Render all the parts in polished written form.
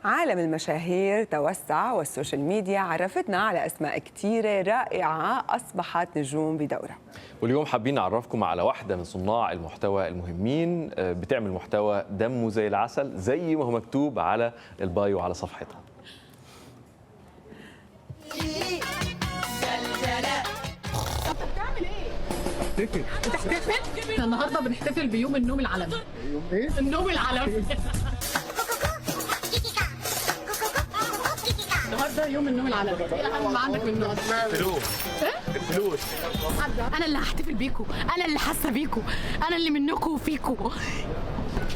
عالم المشاهير توسع، وال social media عرفتنا على أسماء كثيرة رائعة أصبحت نجوم بدورها. واليوم حابين نعرفكم على واحدة من صناع المحتوى المهمين، بتعمل محتوى دمه زي العسل، زي ما هو مكتوب على ال bio على صفحتها. بتحتفل؟ احنا النهارده بنحتفل بيوم النوم العالمي. يوم ايه؟ النوم العالمي. النهارده يوم النوم العالمي. ايه اهم ما عندك من النوم؟ فلوس. الفلوس. انا اللي هحتفل بيكم، انا اللي حاسه بيكم، انا اللي منكم وفيكم.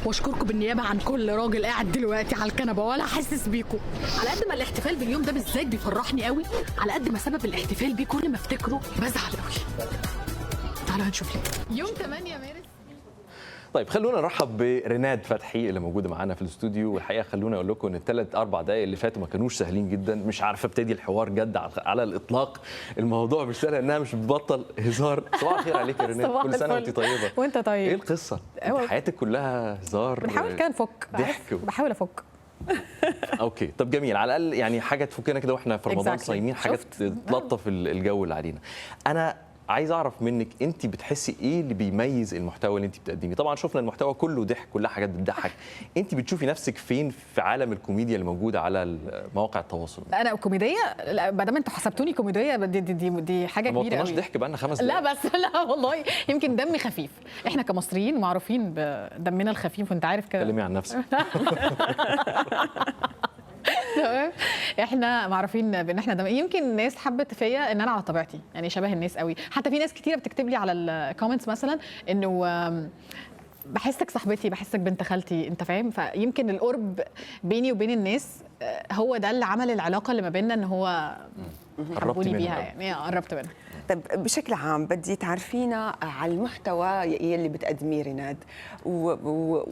واشكركم بالنيابة عن كل راجل قاعد دلوقتي على الكنبة ولا حاسس بيكم. على قد ما الاحتفال باليوم ده بالذات بيفرحني قوي، على قد ما سبب الاحتفال بيه كل ما افتكره بزعل قوي. تعالوا هنشوف ليه. يوم 8 مارس. طيب خلونا نرحب بريناد فتحي اللي موجودة معانا في الاستوديو. والحقيقة خلونا اقول لكم ان الثلاث اربع دقائق اللي فاتوا ما كانوش سهلين جدا، مش عارفه ابتدي الحوار جد على الاطلاق. الموضوع مش سهل، انها مش بتبطل هزار. صباح الخير عليك يا ريناد، كل سنة وانت طيبة. وانت طيب. ايه القصة؟ انت حياتك كلها هزار. بنحاول كده نفك، ضحك، بحاول افك. okay طب جميل، على الاقل يعني حاجة تفكنا كده واحنا في رمضان صايمين، حاجة تلطف الجو اللي علينا. انا عايز اعرف منك، انت بتحسي ايه اللي بيميز المحتوى اللي انت بتقدميه؟ طبعا شفنا المحتوى كله ضحك، كلها حاجات بتضحك. انت بتشوفي نفسك فين في عالم الكوميديا اللي موجودة على مواقع التواصل؟ انا كوميدية؟ لا، ما دام انتوا حسبتوني كوميدية دي دي دي, دي حاجة كبيرة قوي. ما ضحك بقى لنا 5 دقايق. لا بس لا والله يمكن دمي خفيف. احنا كمصريين معروفين بدمنا الخفيف، وانت عارف كده. كلمي عن نفسك. تمام، احنا معروفين بان احنا دم. يمكن الناس حبت فيا ان انا على طبيعتي، يعني شبه الناس قوي. حتى في ناس كتيرة بتكتب لي على ال comments مثلا انه بحسك صاحبتي، بحسك بنت خالتي، انت فاهم؟ فيمكن القرب بيني وبين الناس هو ده اللي عمل العلاقة اللي ما بيننا، ان هو حبوني بيها، يعني قربت منها. طيب بشكل عام بدي تعرفينا على المحتوى يلي بتقدميه ريناد، و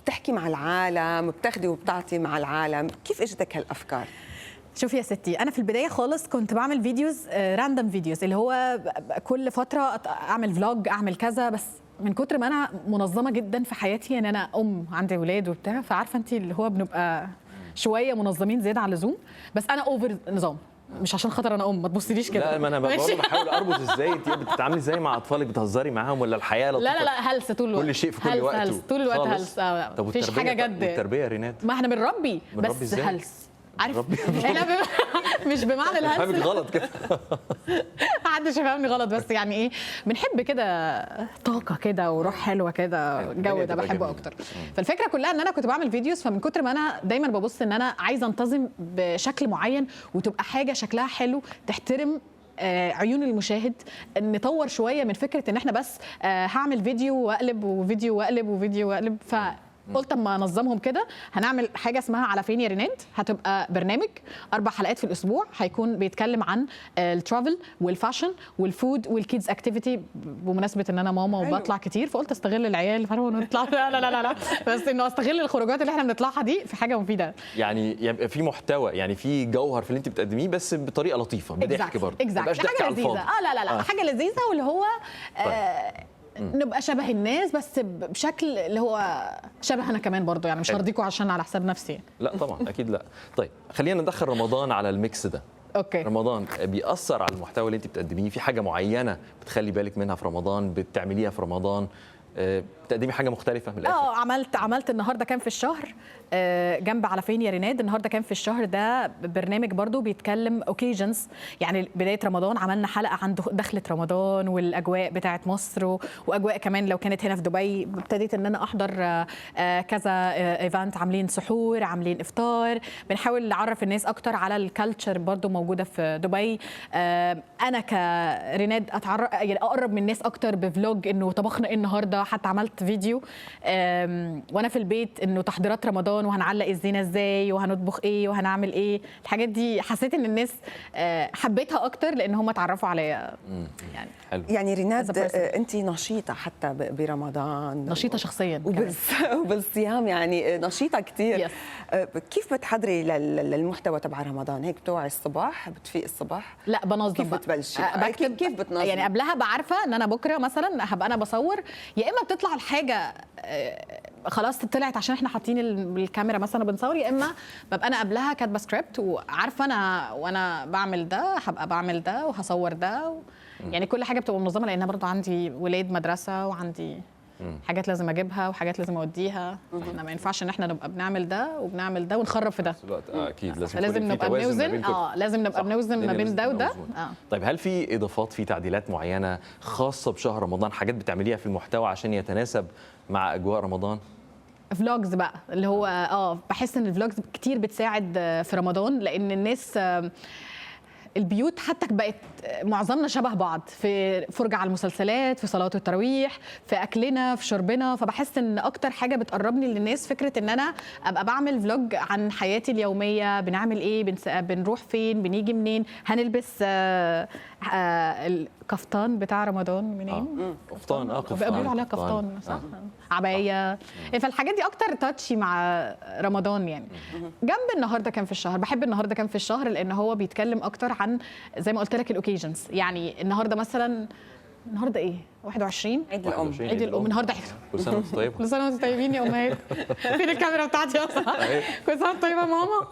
بتحكي مع العالم، بتاخدي وبتعطي مع العالم، كيف اجتك هالافكار؟ شوفي يا ستي، انا في البداية خالص كنت بعمل videos random videos، اللي هو كل فترة اعمل vlog، اعمل كذا. بس من كتر ما انا منظمة جدا في حياتي، يعني انا عندي اولاد وبتاع، فعارفه انت اللي هو بنبقى شوية منظمين زيادة عن اللزوم. بس انا over نظام، مش عشان خاطر انا ما تبصليش كده. لا ما انا برضه بحاول اربط ازاي انت بتتعاملي ازاي مع اطفالك، بتهزري معاهم ولا الحياة لطيفة؟ لا لا لا، هلس طول الوقت، كل شيء في كل وقت، هلس طول الوقت هلس. طب مفيش حاجة جد. والتربية يا ريناد؟ ما احنا بنربي، بس هلس، عارف؟ احنا مش بمعنى الهلس، فاهمك غلط كده. محدش يفهمني غلط، بس يعني ايه، بنحب كده طاقة كده وروح حلوة كده، الجو ده بحبه اكتر. فالفكرة كلها ان انا كنت بعمل videos، فمن كتر ما انا دايما ببص ان انا عايزه انتظم بشكل معين وتبقى حاجة شكلها حلو تحترم عيون المشاهد، نطور شوية من فكرة ان احنا بس هعمل فيديو واقلب وفيديو واقلب وفيديو واقلب. ف قلت اما انظمهم كده، هنعمل حاجة اسمها على فين يا ريناد. هتبقى برنامج 4 حلقات في الاسبوع، هيكون بيتكلم عن ال travel وال fashion وال food وال kids activity. بمناسبة ان انا ماما وبطلع كتير، فقلت استغل العيال ونطلع. لا لا لا لا، بس انه استغل الخروجات اللي احنا بنطلعها دي في حاجة مفيدة. يعني يبقى في محتوى، يعني في جوهر في اللي انت بتقدميه، بس بطريقة لطيفة، بضحك برضه، exactly. حاجة لذيذة. لا لا لا، حاجة لذيذة، واللي هو نبقى شبه الناس، بس بشكل اللي هو شبه انا كمان برضو، يعني مش هرضيكوا عشان على حساب نفسي. لا طبعا اكيد لا. طيب خلينا ندخل رمضان على ال mix ده. okay، رمضان بيأثر على المحتوى اللي انت بتقدميه؟ في حاجة معينة بتخلي بالك منها في رمضان، بتعمليها في رمضان، بتقدمي حاجة مختلفة من الاخر؟ عملت النهارده كام في الشهر، جنب على فين يا ريناد. النهارده كام في الشهر ده برنامج برضو بيتكلم occasions، يعني بداية رمضان عملنا حلقة عن دخله رمضان والاجواء بتاعه مصر، واجواء كمان لو كانت هنا في دبي. ابتديت ان انا احضر كذا event، عاملين سحور، عاملين افطار، بنحاول نعرف الناس اكتر على ال culture برضو موجودة في دبي. انا كريناد اتعرف، يعني اقرب من الناس اكتر ب vlog انه طبخنا ايه النهارده. حتى عملت فيديو وانا في البيت انه تحضيرات رمضان، وهنعلق الزينة ازاي، وهنطبخ ايه، وهنعمل ايه. الحاجات دي حسيت ان الناس حبيتها اكتر لان هم اتعرفوا عليا. يعني حلو. يعني ريناد انت نشيطه حتى برمضان، نشيطه شخصيا وبالصيام، يعني نشيطه كثير. كيف بتحضري للمحتوى تبع رمضان؟ هيك بتوعي الصبح، بتفيق الصبح؟ لا بنظم. كيف بتبلشي؟ كيف بتنظمي؟ يعني قبلها بعرفه ان انا بكره مثلا هبقى انا بصور، يا اما بتطلع الحاجة خلاص طلعت عشان احنا حاطين الكاميرا مثلا بنصور، يا اما ببقى انا قبلها كاتبه سكريبت وعارفه انا وانا بعمل ده هبقى بعمل ده وهصور ده يعني كل حاجة بتبقى منظمه، لان برضو عندي ولاد مدرسه وعندي حاجات لازم اجيبها وحاجات لازم اوديها. احنا ما ينفعش ان احنا نبقى بنعمل ده وبنعمل ده ونخرب في ده في الوقت. اكيد لازم لازم يكون في نبقى توازن ما بنوزن بين كل لازم نبقى صح. بنوزن ما الدنيا بين لازم ده تبقى وده. موزونة. طيب هل في اضافات، في تعديلات معينة خاصة بشهر رمضان، حاجات بتعمليها في المحتوى عشان يتناسب مع اجواء رمضان؟ vlogs بقى اللي هو بحس ان ال vlogs كتير بتساعد في رمضان، لان الناس البيوت حتى بقت معظمنا شبه بعض في فرجة على المسلسلات، في صلاة التراويح، في أكلنا، في شربنا. فبحس إن أكتر حاجة بتقربني للناس فكرة إن أنا أبقى بعمل vlog عن حياتي اليومية، بنعمل إيه، بنروح فين، بنيجي منين، هنلبس الكفتان بتاع رمضان منين؟ قفطان. قفطان. بيقولوا عليها كفتان صح؟ عباية. فالحاجات دي أكتر touchy مع رمضان يعني. جنب النهارده كان في الشهر، بحب النهارده كان في الشهر لأن هو بيتكلم أكتر عن زي ما قلت لك ال occasions. يعني النهارده مثلا، النهارده ايه؟ 21 عيد الام. 21. عيد الام النهارده. عيد كل سنة وانتم طيبة. كل سنة وانتم طيبين يا امهات. فين الكاميرا بتاعتي اصلا؟ كل سنة وانت طيبة يا ماما.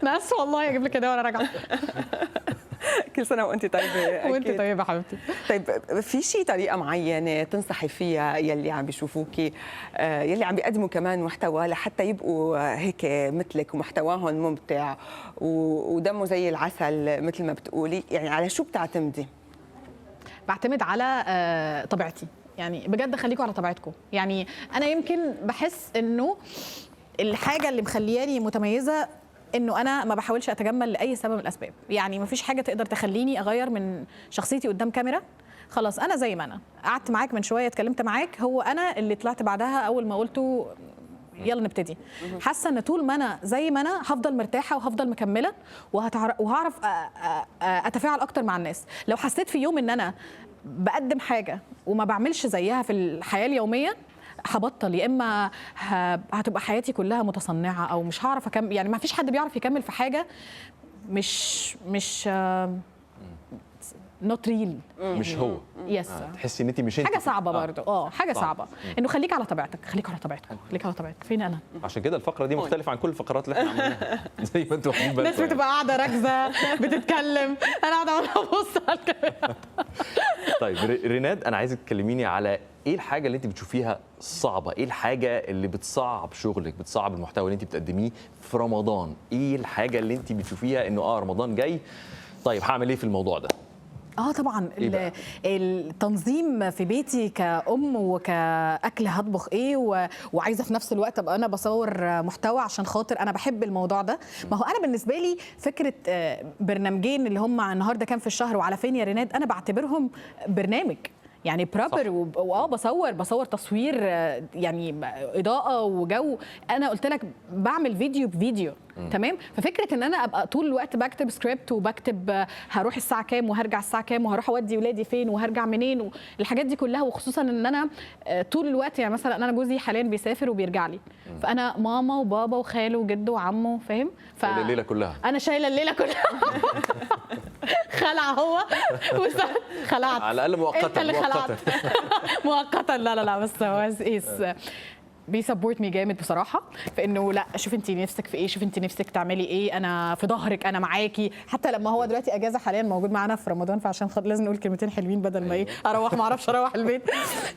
انا اسفه والله، اجيب لك هديه وانا راجعه. كل سنة وانت طيبة. وانت طيبة حبيبتي. طيب في شيء طريقه معينة تنصحي فيها يلي عم بيشوفوكي، يلي عم بيقدموا كمان محتوى لحتى يبقوا هيك مثلك ومحتواهم ممتع ودمه زي العسل مثل ما بتقولي، يعني على شو بتعتمدي؟ بعتمد على طبيعتي يعني، بجد خليكم على طبيعتكم. يعني انا يمكن بحس انه الحاجة اللي مخلياني متميزة انه انا ما بحاولش اتجمل لاي سبب من الاسباب. يعني ما فيش حاجة تقدر تخليني اغير من شخصيتي قدام كاميرا. خلاص انا زي ما انا، قعدت معاك من شوية اتكلمت معاك، هو انا اللي طلعت بعدها اول ما قلته يلا نبتدي. حاسه ان طول ما انا زي ما انا هفضل مرتاحة وهفضل مكملة وهعرف اتفاعل اكتر مع الناس. لو حسيت في يوم ان انا بقدم حاجة وما بعملش زيها في الحياة اليومية هبطل، يا اما هتبقى حياتي كلها متصنعه او مش هعرف اكمل. يعني ما فيش حد بيعرف يكمل في حاجة مش not real، مش هو. yes. تحسي ان انت مش انت. حاجة صعبة برضه. حاجة صعبة انه خليك على طبيعتك، خليك على طبيعتك، خليك على طبيعتك. فين انا؟ عشان كده الفقرة دي مختلفة عن كل الفقرات اللي احنا عملناها زي ما انتوا واخدين بالكم. الناس بتبقى قاعدة راكزه بتتكلم، انا قاعدة ابص على الكاميرا. طيب ريناد، انا عايزك تكلميني على ايه الحاجة اللي انت بتشوفيها صعبة، ايه الحاجة اللي بتصعب شغلك، بتصعب المحتوى اللي انت بتقدميه في رمضان؟ ايه الحاجة اللي انت بتشوفيها انه رمضان جاي، طيب هعمل ايه في الموضوع ده؟ طبعا إيه التنظيم في بيتي كأم وكأكل، هطبخ ايه وعايزه في نفس الوقت ابقى انا بصور محتوى عشان خاطر انا بحب الموضوع ده. ما هو انا بالنسبة لي فكرة برنامجين اللي هم النهارده كان في الشهر وعلى فين يا ريناد، انا بعتبرهم برنامج يعني proper. بصور تصوير يعني اضاءه وجو. انا قلت لك بعمل فيديو بفيديو. تمام. ففكره ان انا ابقى طول الوقت بكتب سكريبت وبكتب هروح الساعة كام وهرجع الساعة كام وهروح اودي ولادي فين وهرجع منين والحاجات دي كلها، وخصوصا ان انا طول الوقت يعني مثلا انا جوزي حاليا بيسافر وبيرجع لي، فانا ماما وبابا وخاله وجده وعمه، فاهم؟ شايله الليلة كلها، انا شايله الليلة كلها. خلع هو خلعت على الاقل مؤقتا. انت اللي خلعت مؤقتا. لا لا لا، بس هو بي support me جامد بصراحة في انه لا شوف انت نفسك في ايه، شوف انت نفسك تعملي ايه، انا في ظهرك، انا معاكي. حتى لما هو دلوقتي اجازه حاليا موجود معانا في رمضان، فعشان لازم نقول كلمتين حلوين بدل ما ايه اروح ما اعرفش اروح البيت.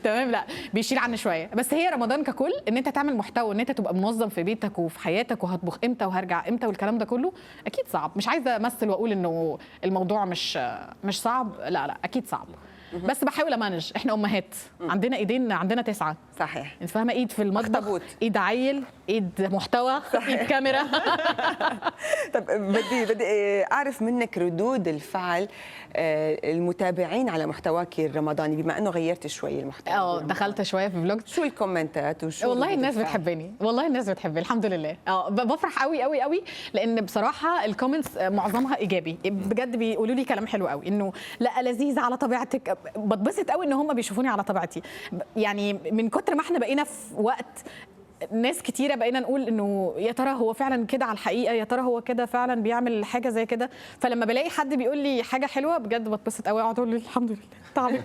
تمام. لا بيشيل عني شوية. بس هي رمضان ككل ان انت تعمل محتوى، ان انت تبقى منظم في بيتك وفي حياتك، وهطبخ امتى وهرجع امتى والكلام ده كله، اكيد صعب. مش عايزه امثل واقول انه الموضوع مش صعب، لا لا اكيد صعب، بس بحاول ا manage. احنا امهات عندنا ايدين، عندنا 9. صحيح. انت فاهمه؟ ايد في المطبخ، ايد عيل، ايد محتوى، ايد كاميرا. طب بدي اعرف منك ردود الفعل المتابعين على محتواك الرمضاني، بما انه غيرت شوي المحتوى. دخلت شوية في vlog. شو الكومنتات وشو؟ والله الناس بتحبني، والله الناس بتحبني الحمد لله. بفرح قوي قوي قوي، لان بصراحة ال comments معظمها ايجابي بجد، بيقولوا لي كلام حلو قوي، انه لا لذيذ على طبيعتك. بتبسط قوي ان هم بيشوفوني على طبيعتي. يعني من كتر ما احنا بقينا في وقت ناس كتيرة بقينا نقول انه يا ترى هو فعلا كده على الحقيقه، يا ترى هو كده فعلا بيعمل حاجة زي كده. فلما بلاقي حد بيقول لي حاجة حلوة بجد بتبسط قوي، اقعد اقول له الحمد لله تعبي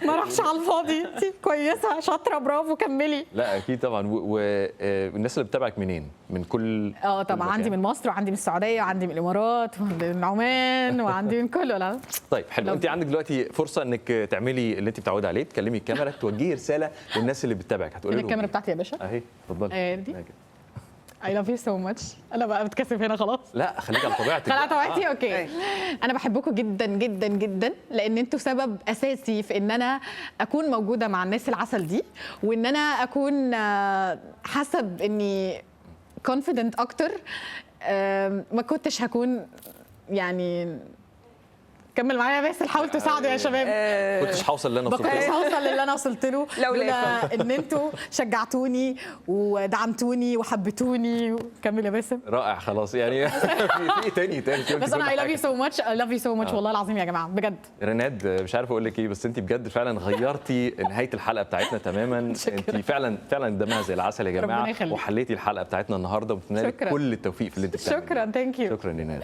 ما راحش على الفاضي، انت كويسة شاطرة برافو كملي. لا اكيد طبعا. والناس اللي بتتابعك منين؟ من كل طبعا كل عندي مكان. من مصر وعندي من السعودية وعندي من الامارات وعندي من عمان وعندي من كله. لا طيب حلو، انت عندك دلوقتي فرصة انك تعملي اللي انت متعوده عليه، تكلمي الكاميرا، توجهي رسالة للناس اللي بتتابعك، هتقولي لهم الكاميرا إيه؟ بتاعتي يا باشا اهي اتفضلي. دي. I love you so much. انا بقى بتكسف هنا خلاص. لا خليك على طبيعتك. خلاص طبيعتي. okay، انا بحبكم جدا جدا جدا، لان انتوا سبب اساسي في ان انا اكون موجودة مع الناس العسل دي، وان انا اكون حاسه باني confident اكتر. ما كنتش هكون يعني، كمل معايا باسل، حاول تساعدوا يا شباب. كنتش هوصل اللي انا ما وصلت كنتش له. هوصل للي انا وصلت له لولا لولا ان انتوا شجعتوني ودعمتوني وحبيتوني. كمل يا باسم. رائع، خلاص يعني في تاني قلتي بس انا كل I love حاجة. you so much، I love you so much والله العظيم يا جماعة بجد. ريناد مش عارف اقول لك ايه، بس انت بجد فعلا غيرتي نهاية الحلقة بتاعتنا تماما. انت فعلا فعلا دمها زي العسل يا ربنا جماعة، يخليك. وحليتي الحلقة بتاعتنا النهارده، وبتمنى لك شكراً. كل التوفيق في اللي انت بتعمليه. شكرا، thank you. شكرا ريناد.